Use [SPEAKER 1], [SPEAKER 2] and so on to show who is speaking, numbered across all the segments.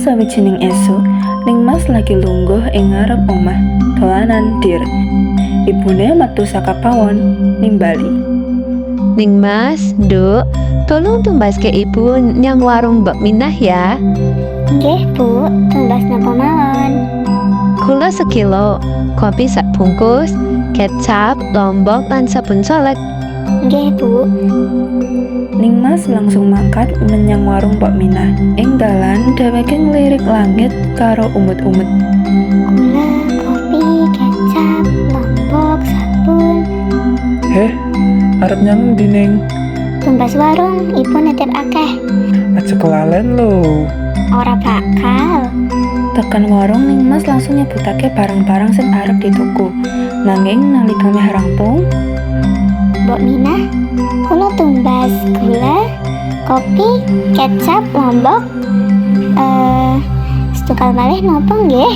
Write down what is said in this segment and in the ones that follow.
[SPEAKER 1] Sawijining esuk, Ning Mas lagi lungguh ing ngarep omah, dolanan dir. Ibune metu saka pawon, nimbali.
[SPEAKER 2] Ning Mas, Nduk, tolong tumbaske ibu nyang warung Mbok Minah ya.
[SPEAKER 3] Nggih, Bu, tumbas napa mawon?
[SPEAKER 2] Gula sekilo, kopi sak bungkus, kecap, lombok, lan sabun colek.
[SPEAKER 3] Nggih, Bu.
[SPEAKER 1] Ning Mas langsung mangkat menyang warung Mbok Minah. Ing dalan dheweke nglirik langit karo umut-umut.
[SPEAKER 3] Gula, kopi, kecap, lombok, sabun.
[SPEAKER 4] Heh, arep nyang endi, Ning?
[SPEAKER 3] Tumbas warung, ibu nitip akeh.
[SPEAKER 4] Aja kelalen lho.
[SPEAKER 3] Ora bakal.
[SPEAKER 1] Tekan warung, Ning Mas langsung nyebutake barang-barang sing arep dituku. Nanging nalika meh rampung,
[SPEAKER 3] Mbok Minah, kula tumbas gula, kopi, kecap, lombok. Setunggal malih napa nggih?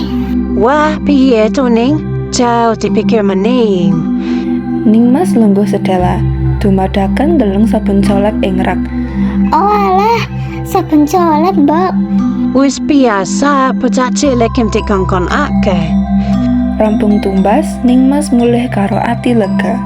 [SPEAKER 5] Wah, piye to, Ning? Jal dipikir maning.
[SPEAKER 1] Ning Mas lungguh sedela. Dumadakan ndeleng sabun colek ing rak.
[SPEAKER 3] Oh alah, sabun colek, Mbok.
[SPEAKER 5] Wis biasa bocah cilik yang dikongkon akeh.
[SPEAKER 1] Rampung tumbas, Ning Mas mulih karo ati lega.